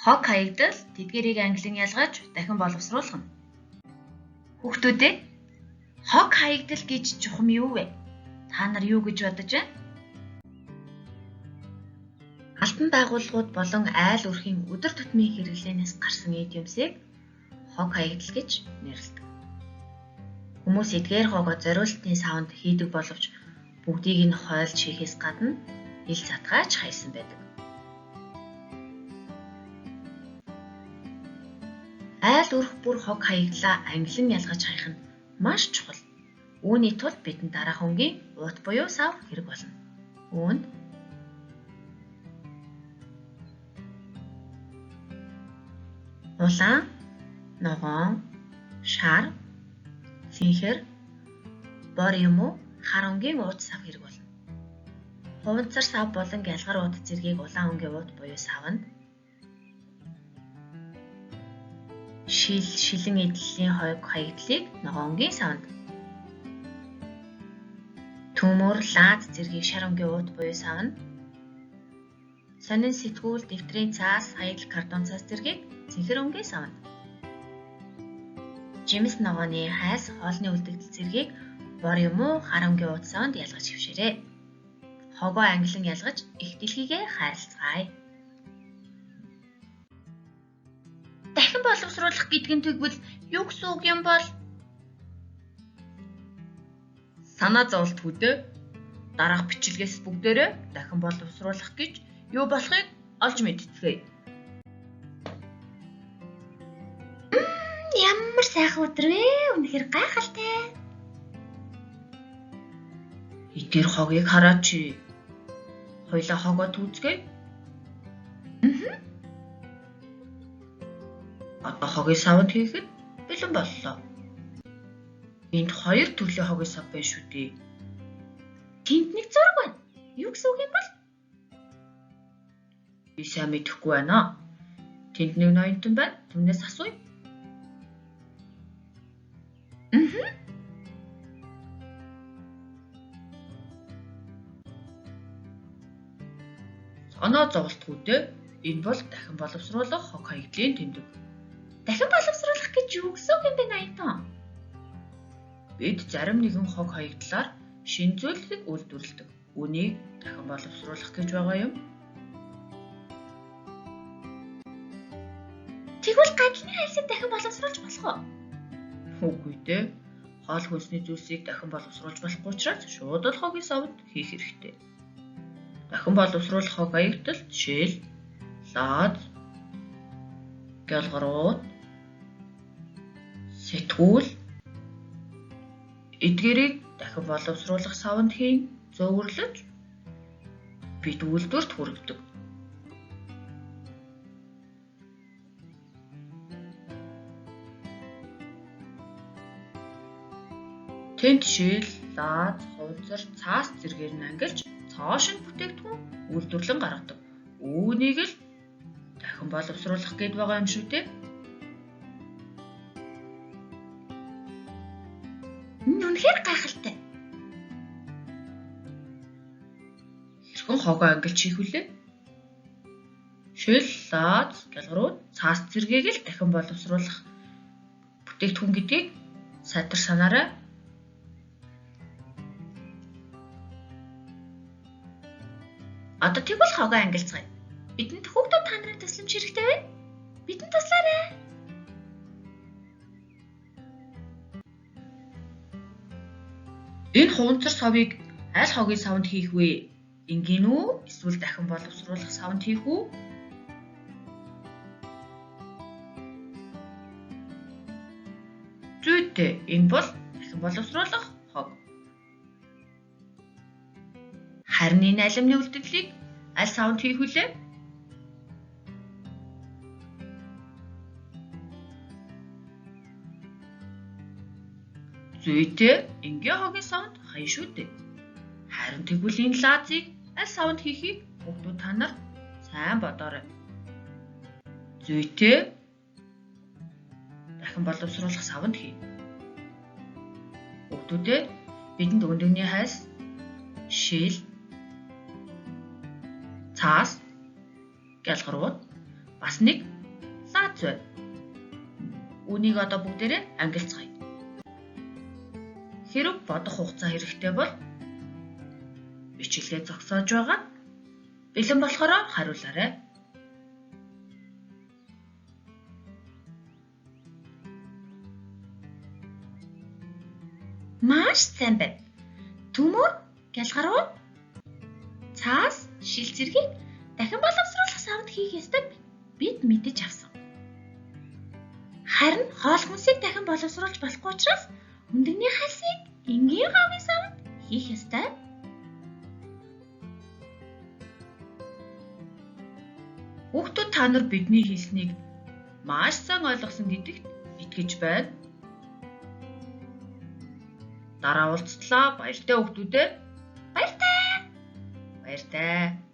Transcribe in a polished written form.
Хог хаягдал тэдгээрийг ангилан ялгаж дахин боловсруулах нь. Хүүхдүүд ээ, хог хаягдал гэж чухам юу вэ? Та нар юу гэж бодож байна? Албан байгууллагууд болон айл өрхийн өдөр тутмын хэрэглээнээс гарсан эд юмсыг хог хаягдал гэж нэрлэдэг. Хүмүүс эдгээр хогоо зориултын савнд хийдэг боловч бүгдийг нь хойлж хийхээс гадна ил задгайч хайсан байдаг. Айл өрх бүр хог хаягдлаа ангилан ялгаж хаях нь маш чухал. Үүний тулд бидэнд дараах өнгийн уут буюу сав хэрэг болно. Үүнд улаан, ногоон, шар, цэнхэр, бор юм уу хар өнгийн уут сав хэрэг болно. Хуванцар сав болон гялгар уут зэргийг улаан өнгийн уут буюу савнд, шил, шилэн эдлэлийн хог хаягдлыг ногоон өнгийн савнд, төмөр, лааз зэргийг шар өнгийн уут буюу савнд, сонин сэтгүүл, дэвтрийн цаас, хаягдал картон цаас зэргийг цэнхэр өнгийн савнд, жимс ногооны хайс, хоолны үлдэгдэл зэргийг бор юм уу хар өнгийн уут савнд ялгаж хэвшээрэй. Хогоо ангилан ялгаж их дэлхийгээ хайрлацгаая. Дахин боловсруулах гэдэг нь тэгвэл юу гэсэн үг юм бол? Санаа зовлтгүй дээ. Дараах бичлэгээс бүгдээрээ дахин боловсруулах гэж юу болохыг олж мэдцгээе. Ямар сайхан өдөр вэ? Үнэхээр гайхалтай. Эдгээр хогийг хараач. Хоёлаа хогоо түүцгээе. Одоо хогийн савнд хийхэд бэлэн боллоо. Энд хоёр төрлийн хогийн сав байна шүү дээ. Тэнд нэг зураг байна. Юу гэсэн үг юм бол? Би сайн мэдэхгүй байна. Тэнд нэг ноёнтон байна. Түүнээс асууя. Санаа зовлтгүй дээ. Энэ бол дахин боловсруулах хог хаягдлын тэмдэг. Дахин боловсруулах гэж юу гэсэн үг юм бэ, ноёнтон? Бид зарим нэгэн хог хаягдлаар шинэ зүйлийг үйлдвэрлэдэг. Үүнийг дахин боловсруулах гэж байгаа юм. Тэгвэл гадлын хайсыг дахин боловсруулж болох уу? Үгүй дээ. Хоол хүнсний зүйлсийг дахин боловсруулж болохгүй учраас шууд л хогийн савнд хийх хэрэгтэй. Дахин боловсруулах хог хаягдал шил, лааз, гялгарууд, сэтгүүл эдгээрийг дахин боловсруулах савнд хийн зөөвөрлөж бид үйлдвэрт хүргэдэг. Тэнд шил, лааз, хуванцар, цаас зэргээр нь ангилж цоо шинэ бүтээгдэхүүн үйлдвэрлэн гаргадаг. Үүнийг л дахин боловсруулах гээд байгаа юм шүү дээ. Үнэхээр гайхалтай. Хэрхэн хогоо ангилж хийх вүлээ? Шил, лааз, гялгарууд, цаас зэргийг л дахин боловсруулах бүтээгдэхүүн гэдгийг сайтар санаарай. Одоо тэгвэл хогоо ангилцгаая. Бидэнд хүүхдүүд та нарын тусламж хэрэгтэй байна. Бидэнд туслаарай. Энэ хуванцар савыг аль хогийн савнд хийх вэ? Энгийн үү? Эсвэл дахин боловсруулах савнд хийх үү? Зүйтэй. Энэ бол дахин боловсруулах хог. Харин энэ алимны үлдэгдлийг аль савнд хийх вүлээ? Зүйтэй энгийн хогийн савнд хаяа шүү дээ. Харин тэгвэл энэ лаазыг аль савнд хийхийг хүүхдүүд та нар сайн бодоорой. Зүйтэй дахин боловсруулах савнд хий. Хүүхдүүдээ бидэнд өндөгний хайс, шил, цаас, гялгарууд бас нэг лааз байна. Үүнийг одоо бүгдээрээ ангилцгаая. Хэрэв бодох хугацаа хэрэгтэй бол бичлэгээ зогсоож байгаа. Бэлэн болохоор хариулаарай. Маш сайн байна. Төмөр, гялгаруу, цаас, шил зэргийг дахин боловсруулах савд хийх ёстойг бид мэдэж авсан. Харин хоол хүнсийг дахин боловсруулж болохгүй учраас хөндөгний хальсыг энгийн гавын савд хийх ёстой. Хүүхдүүд, та нар бидний хэлснийг маш сайн ойлгосон гэдэгт итгэж байна. Дараа уулзтлаа. Баяртай хүүхдүүдээ. Баяртай. Баяртай.